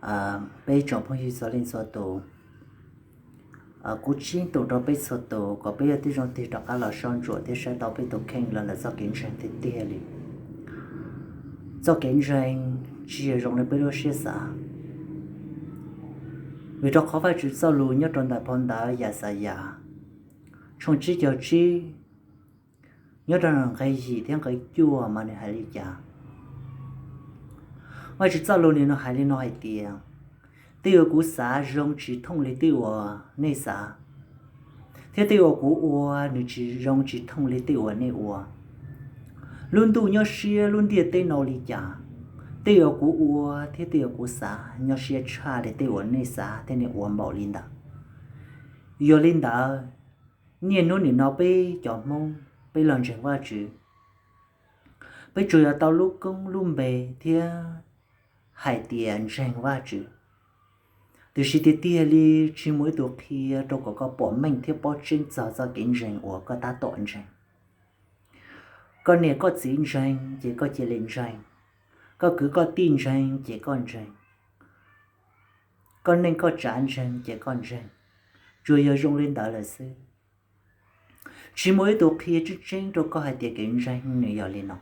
Peb tsoom phooj ywg txhua leej txhua tus, kuv ceeb toom rau peb txhua tus kom peb yuav tib zoo tig rov qab los soj ntsuam thiab saib tau peb tus kheej los ntawm txoj kev ntseeg tiag tiag li. Txoj kev ntseeg tsis yog zoo li peb lub siab xav, vim rau qhov Vajtswv txoj lus nyob rau ntawm phau ntawv Yaxayas tshooj tsib caug tsib, nyob rau nqe yim thiab nqe cuaj mas nws hais li cas? Vajtswv txoj lus nws hais li no hais tias, tej uas kuv xav zoo tsis thooj li tej uas nej xav, thiab tej uas kuv ua nws tsis zoo tsis thooj li tej uas nej ua. Lub ntuj nyob siab lub ntiaj teb no li cas, tej uas kuv ua thiab tej uas kuv xav nyob siab tshaj li tej uas nej xav thiab nej ua npaum li ntawd. Yog li ntawd, niaj hnub nim no peb cov Hmoob peb los ntseeg Vajtswv, peb tsuas yog tau lub koob lub npe thiab hais tias ntseeg Vajtswv, tiam sis tiag tiag li tsis muaj ib tug qhia rau kom koj pom meej thiab paub tseeb txog txoj kev ntseeg uas koj tab tom ntseeg. Koj niam koj txiv ntseeg ces koj cia li ntseeg, koj kwv koj tij ntseeg ces koj ntseeg, koj neej koj tsav ntseeg ces koj ntseeg, tsuas yog zoo li ntawd lawm xwb. Tsis muaj ib tug qhia tseeb tseeb rau koj hais tias kev ntseeg nws yog li no.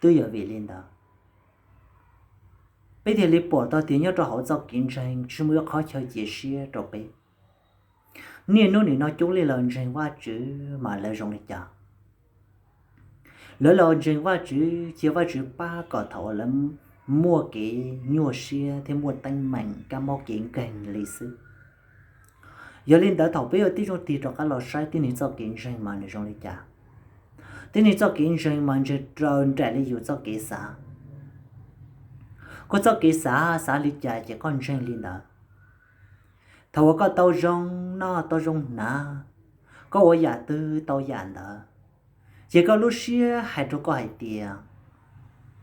Twb yog vim li ntawd, peb thiaj li pom tau tias nyob rau hauv txoj kev ntseeg tsis muaj ib qhov chaw cia siab rau peb. Niaj hnub nim no coob leej los ntseeg Vajtswv mas lawv zoo li cas? Lawv los ntseeg Vajtswv cia Vajtswv pab kom thaum uas lawv muaj kev nyuaj siab thiab muaj teeb meem kab mob kev nkeeg li xwb. Yog li ntawd thaum peb yuav tib zoo tig rov qab los saib tib neeg txoj kev ntseeg mas nws zoo li cas? Tib neeg txoj kev ntseeg mas ntseeg raws nraim li yus txoj kev xav. Koj txoj kev xav xav li cas ces koj ntseeg li ntawd. Thaum uas koj tau zoo noj tau zoo hnav, koj ua yam twg tau yam ntawd, ces koj lub siab hais rau koj hais tias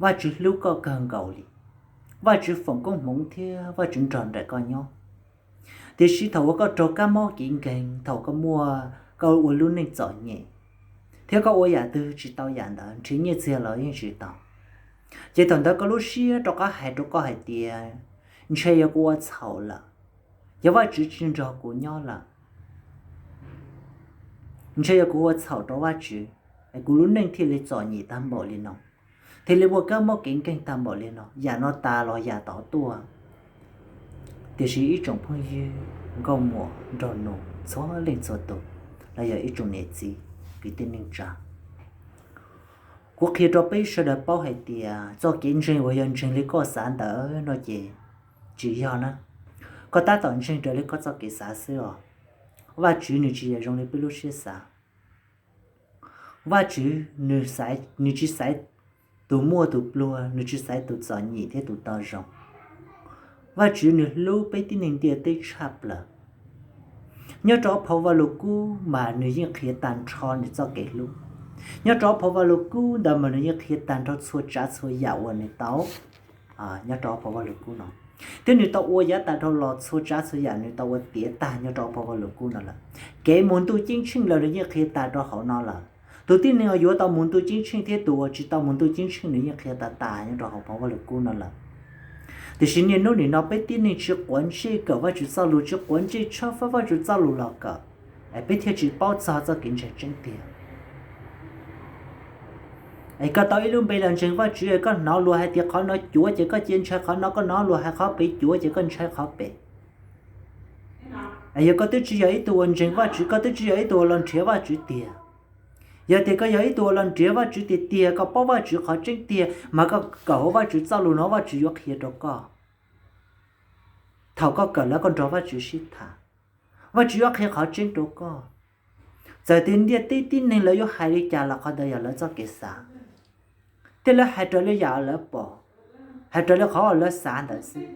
Vajtswv hlub koj kawg nkaus li, Vajtswv foom koob hmoov thiab Vajtswv nrog nraim koj nyob. Tiam sis thaum uas koj raug kab mob kev nkeeg, thaum koj muaj, koj ua lub neej txom nyem, thiab koj ua yam twg tsis tau yam ntawd, nrhiav nyiaj txiag los yeej tsis tau, ces thaum ntawd koj lub siab rov qab hais rau koj hais tias, ntshe yog kuv ua txhaum lawm, yog Vajtswv tsis nrog kuv nyob lawm, ntshe yog kuv ua txhaum rau Vajtswv, kuv lub neej thiaj li txom nyem tag npaum li no, thiaj li muaj kab mob kev nkeeg tag npaum li no, yam no tas los yam tod tuaj. Tiam sis ib tsoom phooj ywg nkauj muam nraug nus txhua leej txhua tus, los yog ib tsoom niam txiv kwv tij neej tsa, kuv qhia rau peb sawv daws paub hais tias txoj kev ntseeg uas yog ntseeg li koj xav ntawd no ces tsis yog na. Koj tab tom ntseeg raws li koj txoj kev xav xwb os. Vajtswv nws tsis yog zoo li peb lub siab xav. Vajtswv nws tsis xaiv tus muaj tus pluag, nws tsis xaiv tus txom nyem thiab tus tau zoo. Vajtswv nws hlub peb tib neeg ntiaj teb tshaj plaws. Nyob rau phau Vaj Lug Kub mas nws yeej qhia tag nrho nws txoj kev hlub. Nyob rau phau Vaj Lug Kub ntawd mas nws yeej qhia tag nrho txhua tsav txhua yam uas nws tau nyob rau phau Vaj Lug Kub no, thiab nws tau ua yav tas dhau los txhua tsav txhua yam nws tau ua tiav tag nyob rau phau Vaj Lug Kub no lawm. Kev mus ntuj ceeb tsheej los nws yeej qhia tag rau hauv no lawm. Tus tib neeg uas yuav tau mus ntuj ceeb tsheej thiab tus uas tsis tau mus ntuj ceeb tsheej nws yeej qhia tas tas nyob rau hauv phau Vaj Lug Kub no lawm. Tiam sis niaj hnub nim no peb tib neeg tsis quav ntsej kawm Vajtswv txoj lus, tsis quav ntsej tshawb fawb Vajtswv txoj lus los kawm, es peb thiaj tsis paub txog txoj kev ntseeg tseeb tiag. Es koj tau ib lub npe los ntseeg Vajtswv, koj hnov luag hais tias qhov no cuav ces koj cia ntshai qhov no, koj hnov luag hais qhov pem cuav ces koj ntshai qhov pem. Es yog koj twb tsis yog ib tug uas ntseeg Vajtswv, koj twb tsis yog ib tug uas los nrhiav Vajtswv tiag. Yog tias koj yog ib tug uas los nrhiav Vajtswv tiag tiag, koj paub Vajtswv qhov tseeb tiag, mas koj kawm hauv Vajtswv txoj lus no Vajtswv yuav qhia rau koj. Thaum koj kawm lawm koj nrog Vajtswv sib tham, Vajtswv yuav qhia qhov tseeb rau koj. Txawm tias ntiaj teb tib neeg lawv yuav hais li cas los qhov ntawd yog lawv txoj kev xav, thiab lawv hais raws li yam lawv pom, hais raws li qhov uas lawv xav ntawd xwb.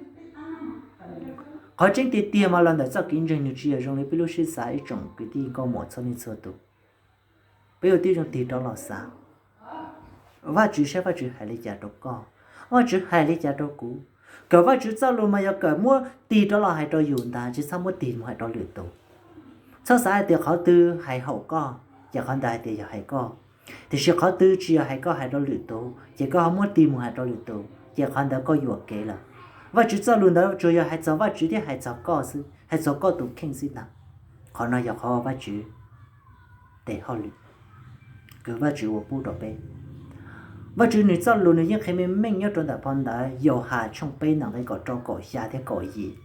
Qhov tseeb tiag tiag mas los ntawm txoj kev ntseeg nws tsis yog zoo li peb lub siab xav ib tsoom kwv tij nkauj muam txhua leej txhua tus. Peb yuav tib zoo tig rov los xav. Vajtswv saib Vajtswv hais li cas rau koj, Vajtswv hais li cas rau kuv. Kawm Vajtswv txoj lus mas yog kawm muab tig rov los hais rau yus ntag, tsis txhob muab tig mus hais rau lwm tus. Txhob xav hais tias qhov twg hais haum koj ces qhov ntawd hais tias yog hais koj, tiam sis qhov twg tsis yog hais koj hais rau lwm tus ces koj ho muab tig mus hais rau lwm tus ces qhov ntawd koj yuam kev lawm. Vajtswv txoj lus ntawd tsuas yog hais txog Vajtswv thiab hais txog koj xwb, hais txog koj tus kheej xwb ntag. Qhov no yog qhov Vajtswv tes hauj lwm, kws Vajtswv ua pub rau peb. Vajtswv nws txoj lus nws yeej qhia meej meej nyob rau ntawm phau ntawv Yauhas tshooj peb ntawm nqe kaum rau, kaum xya thiab kaum yim.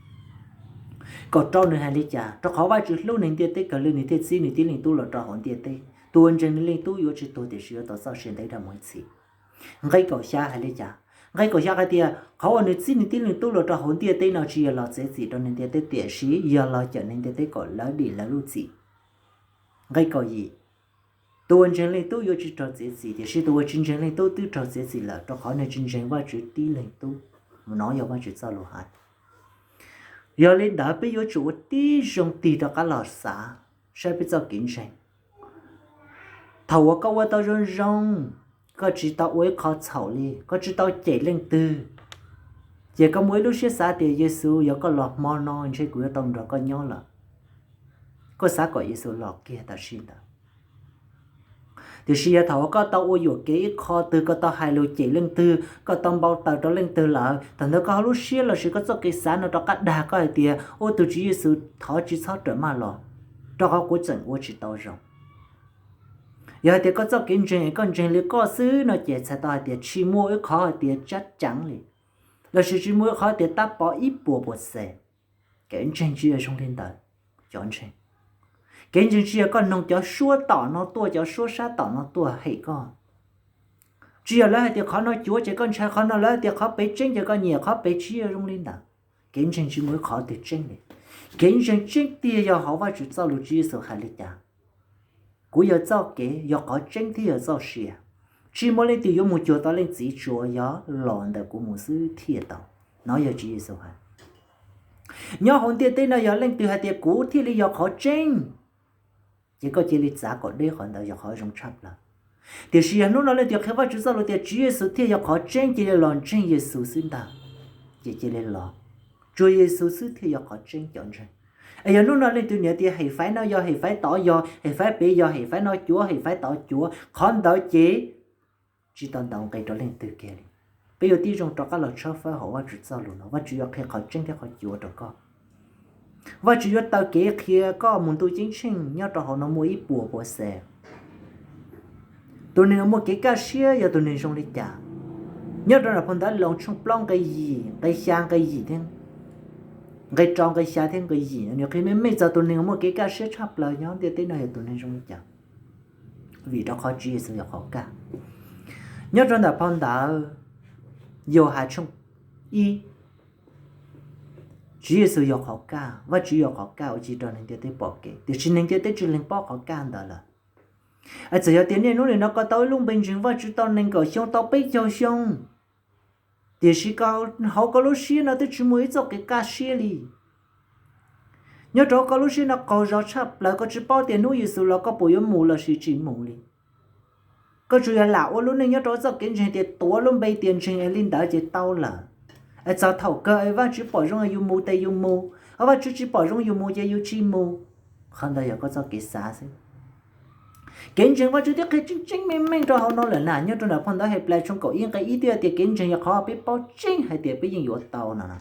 Kaum rau nws hais li cas? Rau qhov Vajtswv hlub neeg ntiaj teb kawg li, nws thiaj txib nws tib leeg tub los rau hauv ntiaj teb. Tus uas ntseeg nws leej tub yuav tsis tuag, tiam sis yuav tau txoj sia ntev dhawv mus ib txhis. Nqe kaum xya hais li cas? Nqe kaum xya hais tias, qhov uas nws txib nws tib leeg tub los rau hauv ntiaj teb no tsis yog los txiav txim rau neeg ntiaj teb, tiam sis yog los cawm neeg ntiaj teb kom lawv dim lawv lub txim. Nqe kaum yim, tus uas ntseeg leej tub yuav tsis raug txiav txim, tiam sis tus uas tsis ntseeg leej tub twb raug txiav txim lawm, rau qhov nws tsis ntseeg Vajtswv tib leeg tub. Nov yog Vajtswv txoj lus hais. Yog li ntawd peb yuav tsum ua tib zoo tig rov qab los xav saib peb txoj kev ntseeg. Thaum uas koj ua tau zoo zoo, koj tsis tau ua ib qho txhaum li, koj tsis tau cem leej twg, ces koj muaj ib lub siab xav tias Yexus, yog koj los hmo no ntshe kuv yuav tau nrog koj nyob lawm. Koj xav kom Yexus los kiag tam sim ntawd. Tiam sis yog thaum uas koj tau ua yuam kev ib qho twg, koj tau hais lus cem leej twg, koj tau npau taws rau leej twg lawm, thaum ntawd koj hauv lub siab lossis koj txoj kev xav no rov qab dag koj hais tias, ua tus Tswv Yexus, thov tsis txhob rawm maj los, rau qhov kuv tseem ua tsis tau zoo. Yog hais tias koj txoj kev ntseeg es koj ntseeg li koj xwb no ces txhais tau hais tias tsis muaj ib qhov hais tias tsab ceev li, lossis tsis muaj ib qhov tias tab pov ib puas puas xees. Kev ntseeg tsis yog zoo li ntawd, cov ntseeg. Kev ntseeg tsis yog koj noog cov suab tom no tuaj, cov suab sab tom no tuaj hem koj. Tsis yog lawv hais tias qhov no cuav ces koj ntshai qhov no, lawv hais tias qhov pem tseeb ces koj nyiam qhov pem, tsis yog zoo li ntawd. Kev ntseeg tsis muaj ib qhov twg tseeb li. Kev ntseeg tseeb tiag yog hauv Vajtswv txoj lus, Tswv Yexus hais li cas? Kuv yog txoj kev, yog qhov tseeb thiab yog txoj sia. Tsis muaj leej twg yuav mus cuag tau leej Txiv tsuas yog los ntawm kuv mus xwb thiaj tau. Nov yog Tswv Yexus hais. Nyob hauv ntiaj teb no yog leej twg hais tias kuv thiaj li yog qhov tseeb, ces koj cia li txav kom deb, qhov ntawd yog qhov zoo tshaj plaws. Tiam sis yog hnub no leej twg qhia Vajtswv txoj lus tias Tswv Yexus thiaj yog qhov tseeb, cia li los ntseeg Yexus xwb ntag, ces cia li los. Tsuas Yexus xwb thiaj yog qhov tseeb, cov ntseeg. Es yog hnub no leej twg niam tias hem faiv no yog, hem faiv tod yog, hem faiv pem yog, hem faiv no cuav, hem faiv tod cuav, qhov ntawd ces tsis tau ntaus nqi rau leej twg kiag li. Peb yuav tib zoo rov qab los tshawb fawb hauv Vajtswv txoj lus no, Vajtswv yuav qhia qhov tseeb thiab qhov cuav rau koj. Vajtswv yuav taw kev qhia koj mus ntuj ceeb tsheej nyob rau hauv no muaj ib puas puas xees. Tus neeg uas muaj kev kaj siab yog tus neeg zoo li cas? Nyob rau nram phau ntawv Loos tshooj plaub nqe yim, nqe xya, nqe yim thiab nqe rau, nqe xya thiab nqe yim, nws qhia meej meej txog tus neeg uas muaj kev kaj siab tshaj plaws nyob ntiaj teb no yog tus neeg zoo li cas. Vim rau qhov Tswv Yexus yog qhov kaj. Nyob rau ntawm phau ntawv Yauhas tshooj ib, Tswv Yexus yog qhov kaj, Vajtswv yog qhov kaj uas cia rau neeg ntiaj teb pom kev, tiam sis neeg ntiaj teb tsis lees paub qhov kaj ntawd lawm. Es txawm yog tias niaj hnub nim no koj tau ib lub npe ntseeg Vajtswv tau nees nkaum xyoo, tau peb caug xyoo, tiam sis hauv koj lub siab no twb tsis muaj ib txoj kev kaj siab li. Nyob rau koj lub siab no qaug zog tshaj plaws, koj tsis paub tias hnub Yexus los koj puas yuav mus lossis tsis mus li. Koj tsuas yog lam ua lub neej nyob rau txoj kev ntseeg tias tuav lub npe tias ntseeg es li ntawd ces tau lawm. Es txog thaum kawg es Vajtswv pom zoo es yus mus ces yus mus, ho Vajtswv tsis pom zoo yus mus ces yus tsis mus. Qhov ntawd yog koj txoj kev xav xwb. Kev ntseeg Vajtswv twb qhia tseeb tseeb meej meej rau hauv no lawm na, nyob rau nram phau ntawv Henplais tshooj kaum ib nqe ib twb hais tias kev ntseeg yog qhov peb paub tseeb hais tias peb yeej yuav tau no na.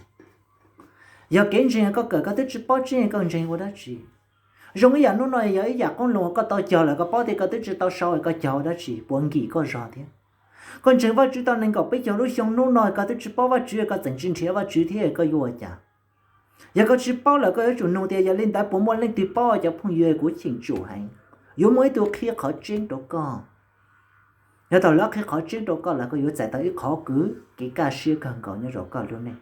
Yog kev ntseeg koj kawm koj twb tsis paub tseeb koj ntseeg ua dab tsi? Zoo ib yam hnub no yog ib yam qoob loo koj tau cog lawm koj paub tias koj twb tsis tau sau es koj cog ua dab tsi, puas nkim koj zog thiab? Koj ntseeg Vajtswv tau nees nkaum peb caug lub xyoo, hnub no koj twb tsis paub Vajtswv koj tseem tsis nrhiav Vajtswv thiab koj yuav ua cas? Yog koj tsis paub lawm koj yuav tsum nug tias yog li ntawd puas muaj leej twg paub cov phooj ywg, kuv cheem tsum heev, yuav muaj ib tug qhia qhov tseeb rau koj. Yog thaum lawv qhia qhov tseeb rau koj lawm koj yuav txais tau ib qhov kwv kev kaj siab kawg nkaus nyob rau koj lub neej.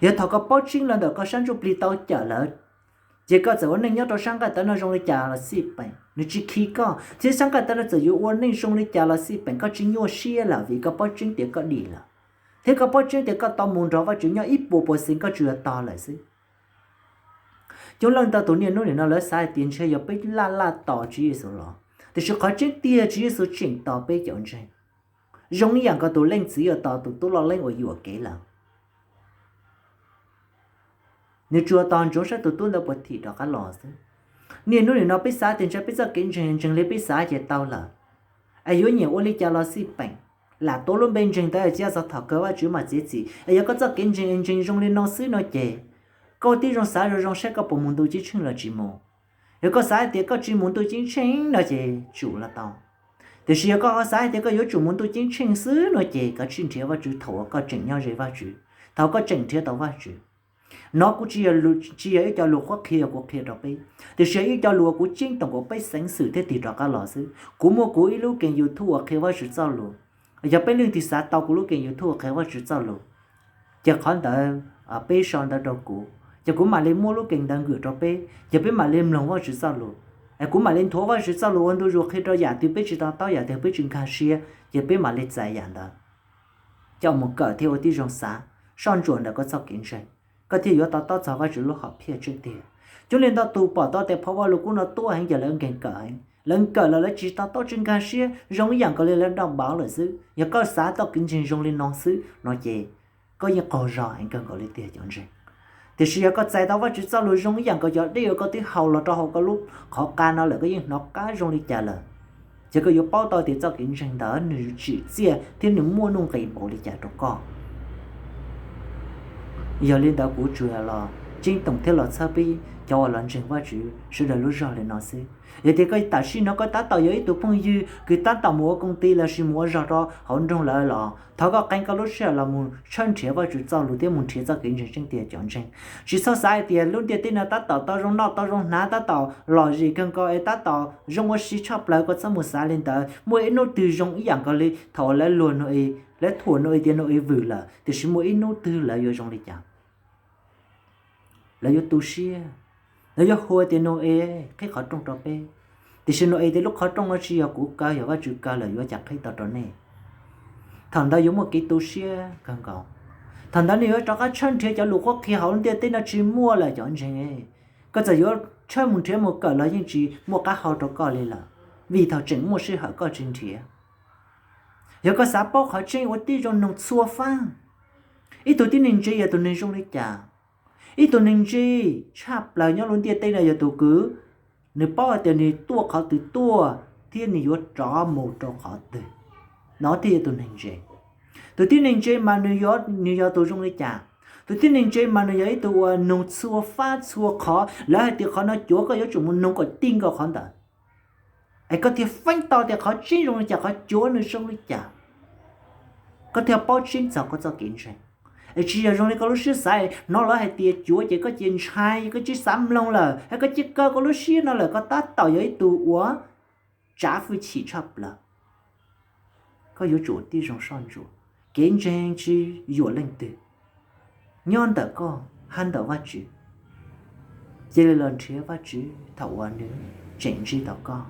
Yog thaum koj paub tseeb los ntawm koj sab ntsuj plig tau cawm lawm, ces koj txawm ua neej nyob rau sab nqaij tawv no zoo li cas los xij peem, nws tsis khi koj, thiab sab nqaij tawv no txawm yuav ua neej zoo li cas los xij peem, koj tsis nyuaj siab lawm vim koj paub tseeb tias koj dim lawm, thiab koj paub tseeb tias koj tau mus nrog Vajtswv nyob ib puas puas xees, koj tsuas yog tos lawm xwb. Coob leej ntau tus niaj hnub nim no lawv xav hais tias ntshe yog peb laj laj tos Tswv Yexus los, tiam sis qhov tseeb tiag Tswv Yexus tseem tos peb cov ntseeg, zoo ib yam nkaus tus leej txiv uas tos tus tub loj leeb uas yuam kev lawm. Nws tsuas tos ntsoov saib tus tub ntawd puas thim rov qab los xwb. Niaj hnub nim no peb xav tias ntshe peb txoj kev ntseeg ntseeg li peb xav ces tau lawm, es yuav nyiam ua li cas los xij peem. lam tuav lub npe ntseeg ntawd cia txog thaum kawg Vajtswv mam txiav txim. Es yog koj txoj kev ntseeg ntseeg zoo li no xwb no ces koj ua tib zoo xav zoo zoo saib koj puas mus ntu ceeb tsheej los tsis mus. Yog koj xav hais tias koj tsis mus ntu ceeb tsheej no ces tsum los tau. Tiam sis yog koj ho xav hais tias koj yuav tsum mus ntu ceeb tsheej xwb no ces koj tsij nrhiav Vajtswv thaum uas koj tseem nyob ze Vajtswv, thaum koj tseem nrhiav tau Vajtswv. No kuv tsis yog ib co lus qhuab qhia kuv qhia rau peb, tiam sis yog ib co lus uas kuv ceeb toom kom peb xeev xwm thiab tig rov qab los xwb. Kuv muaj kuv ib lub keeb YouTube uas qhia Vajtswv txoj lus. Yog peb leej twg xav tau kuv lub keeb YouTube uas qhia Vajtswv txoj lus, ces qhov ntawd peb sau ntawv rau kuv ces kuv mam li muab lub keeb ntawd nkws rau peb ces peb mam li mloog Vajtswv txoj lus. Es kuv mam li nthuav Vajtswv txoj lus ua ntu zus qhia rau yam twg peb tsis to taub, yam twg peb tsis nkag siab, ces peb mam li txais yam ntawd coj mus kawm thiab ua tib zoo xav soj ntsuam ntawm koj txoj kev ntseeg, koj thiaj yuav to taub txog Vajtswv lub hom phiaj tseeb tiag. Coob leej ntau tus pom tau tias phau Vajluskub no tuaj heev ces lawv nkees kawm heev, lawv kawm los lawv tsis to taub tsis nkag siab, zoo ib yam nkaus li lawv nrauj npav lawm xwb. Yog koj xav txoj kev ntseeg zoo li no xwb no ces koj yeej qaug zog heev kawg nkaus li tiag cov ntseeg. Tiam sis yog koj txais tau Vajtswv txoj lus zoo ib yam nkaus cov dej uas koj twb haus los rau hauv koj lub qhov qa no lawm, koj yeej hnov qab zoo li cas lawm, ces koj yuav paub tau tias txoj kev ntseeg ntawd nws tsim txiaj thiab nws muaj nuj nqis npaum li cas rau koj. Yog li ntawd kuv tsuas los ceeb toom thiab los txhawb peb cov uas los ntseeg Vajtswv sawv daws lub zog li no xwb. Yog tias koj tam sim no koj tab tom yog ib tug phooj ywg kws tab tom mus ua koom ti lossis mus ua zog rau hauv nroog lawm los thov koj qee koj lub sij hawm los mus tshawb nrhiav Vajtswv txoj lus thiab mus nrhiav txoj kev ntseeg tseeb tiag cov ntseeg. Tsis txhob xav hais tias lub ntiaj teb no tab tom tau zoo noj tau zoo hnav, tab tom lom zem kawg nkaus es tab tom zoo ua si tshaj plaws, koj txhob mus xav li ntawd. Muaj ib hnub twg zoo ib yam nkaus li thaum uas lawv luag Nau-es, lawv thuam Nau-es tias Nau-es vwm lawm, tiam sis muaj ib hnub twg lawv yuav zoo li cas? Lawv yuav tu siab, lawv yuav hu tias Nau-es qhib qhov rooj rau peb. Tiam sis Nau-es tias lub qhov rooj no tsis yog kuv kaw, yog Vajtswv kaw lawm, yuav cas qhib tau rau nej. Thaum ntawd yuav muaj kev tu siab kawg nkaus. Thaum ntawd nws yuav rov qab tshawb nrhiav cov lus qhuab qhia hauv lub ntiaj teb no tsis muaj lawm cov ntseeg. Koj txawm yuav tshawb mus nrhiav mus kawm los yeej tsis muaj qab hau rau koj li lawm, vim thaum tseem muaj sij hawm koj tsis nrhiav. Yog koj xav paub qhov tseeb ua tib zoo noog txhua fab. Ib tug tib neeg ntse yog tus neeg zoo li cas? Ib tug neeg ntse tshaj plaws nyob lub ntiaj teb no yog tus kws nws paub hais tias nws tuaj qhov twg tuaj thiab nws yuav rov mus rau qhov twg, no thiaj yog tus neeg ntse. Tus tib neeg ntse mas nws yog, nws yog tus zoo li cas? Tus tib neeg ntse mas nws yog ib tug uas noog txhua fab txhua qhov, lawv hais tias qhov no cuav koj yuav tsum mus noog kom ti nkaus qhov ntawd, es koj thiaj feeb tau tias qhov tseeb zoo li cas, qhov cuav nws zoo li cas, koj thiaj paub tseeb txog koj txoj kev ntseeg. Es tsis yog zoo li koj lub siab xav, hnov lawv hais tias cuav ces koj cia ntshai, koj tsis xav mloog lawm, es koj cia kaw koj lub siab no lawm, koj tab tom yog ib tug uas tsav hwj chim tshaj plaws. Koj yuav tsum tib zoo soj ntsuam, kev ntseeg tsis yuam leej twg, nyob ntawm koj hab ntawm Vajtswv. Cia li los nrhiav Vajtswv thaum uas nws tseem ntsib tau koj.